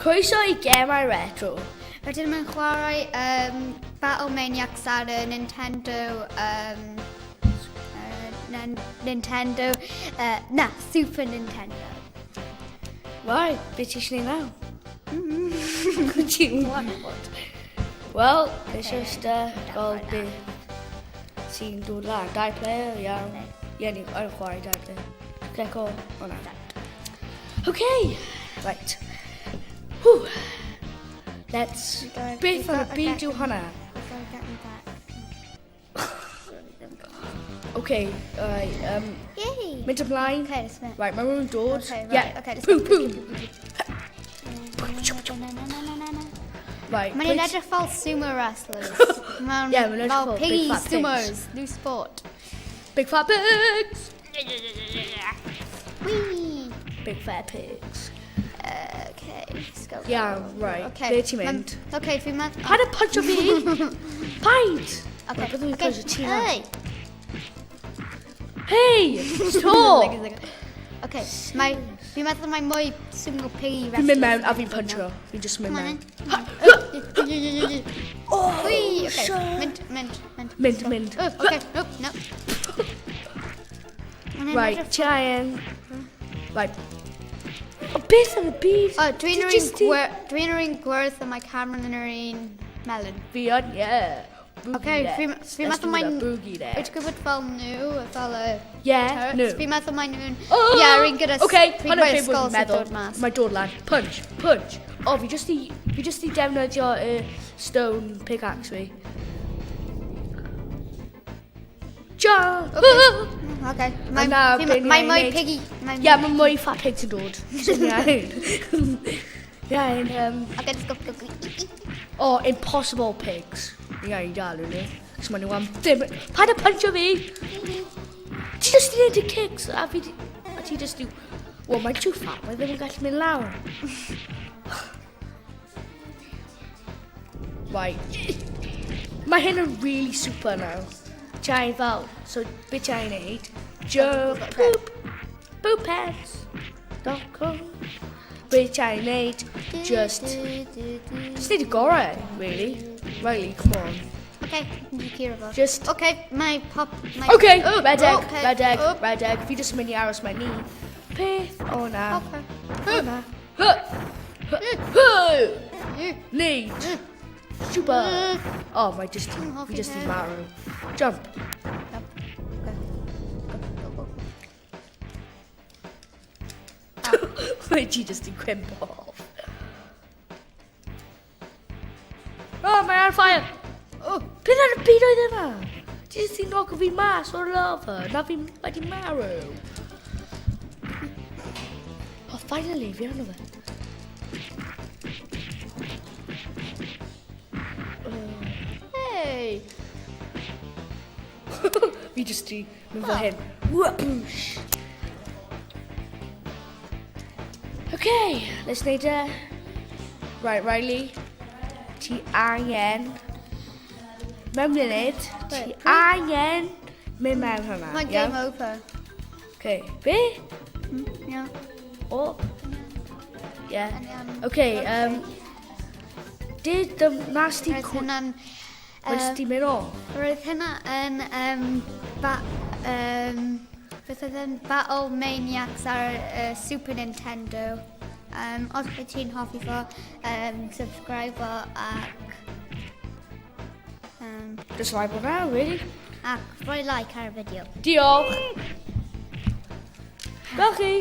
Croeso i Gemau Retro. Rydym yn chwarae um, Battle Maniacs ar y Nintendo... Um, uh, Nintendo... Uh, na, Super Nintendo. Right, beth ti eisiau gwneud nawr? Ti'n gwybod. Wel, it's just gael beth sy'n dod lan. Dau player, iawn. Ie, ni yn chwarae dau player. Gecko, o na. Okay, right. Whew. Let's... Beth yn y byd yw hwnna? Okay, right, Yay! Mynd ymlaen. Okay, let's mynd. Right, mae rhywun dod. Okay, right, yeah. okay, let's Poo, go. poo. Right. Mae'n pwy- edrych fel sumo wrestlers. Mae'n Yeah, mae'n edrych fel fel big piggy fat pigs. sumos. New sport. Big fat pigs. Whee! Big fat pigs. Okay, let's go. Yeah, right. Okay. Ble ti'n mynd? Ma'n- Okay, fi'n mynd... Paid â punch o fi! Paid! Okay, Right, byddwn i'n okay. punch o ti nawr. Hey! Hey! Stop! Okay, mae... Fi'n meddwl mae mwy sumo piggy wrestlers. Fi'n mynd mewn a fi'n punch o. Fi'n just mynd Come on mewn. then. Oh, Whee! Okay, shit. mynd, mynd, mynd. Mynd, mynd. Oh, okay, nope, no. Mae'n Right, edrych- ti angen. Right. O, beth yn y byd? O, dwi'n Ti yr un jyst di- dwi'n yr un gwyrdd a mae Cameron yn yr un melyn. Fi yn, yeah. Boogie Okay, there. fi'n Let's fi'n meddwl do mae'n... that Boogie there. Wyt ti'n gwybod fel nhw, fel y... Yeah, turrets? nhw. Fi'n meddwl mae'n nhw'n... Oh! Ie, yr un gyda... Okay, fi'n hwnna'n gweld beth skulls wy'n yn meddwl. dod mas. Mae dod lan. Punch, punch. O, fi just i, fi just i defnyddio y stone pickaxe fi. Jump! Okay. A Mae na, fi'n- be ni mae angen mwy neud. piggy... Mae Ie, mae mwy fat pigs yn dod. So, ni angen. Iawn, Okay, let's go, go, go. Oh, impossible pigs. Ni angen gael nhw. Cos maen nhw am ddim... Paid â puncho fi! Ti just i wneud y kicks a fi... A ti just i... Wel, mae'n too fat, mae ddim yn gallu mynd lawr. Right. Mae hyn yn really super now. Ti angen fel... So, beth ti angen neud? Jump, poop, poopheads.com. Beth ti angen neud? Just... Just neud y gorau, really. Riley, come on. Okay, ni curo fo. Just... Okay, mae pop... Mae... Okay, Oh, red egg, okay, red egg, oh, red egg. Fi jyst yn mynd i aros mewn ni. Peth, o na. Okay. O na. Hy! Hy! Hy! Neud! Super! Oh, mae just i, fi just i marw. Jump. Jump. Okay. Go, go, go. Mae ti just i cwympo off. Oh, mae ar fire! Oh, Beth ar y byd oedd yna? Ti just i knock fi mas o'r lava. Na fi wedi marw. Oh, finally, fi arno fe. hey! Fi just i mynd fel hyn. Whoosh! Okay, let's neud e. Right, Riley. Ti angen... Mewn munud, ti Wait, angen mynd mewn hwnna. Mae iawn? game over. Okay, be? Yeah. O. Yeah. Yn iawn. Okay, did the nasty... Roedd hynna'n... Mae jyst di mynd off. Roedd hynna yn... ba, beth oedd yn Battle Maniacs ar Super Nintendo. Os wyt ti'n hoffi fo, subscribe o ac... Just like now, really. Ac rhoi like ar y fideo. Diolch. Gwel chi.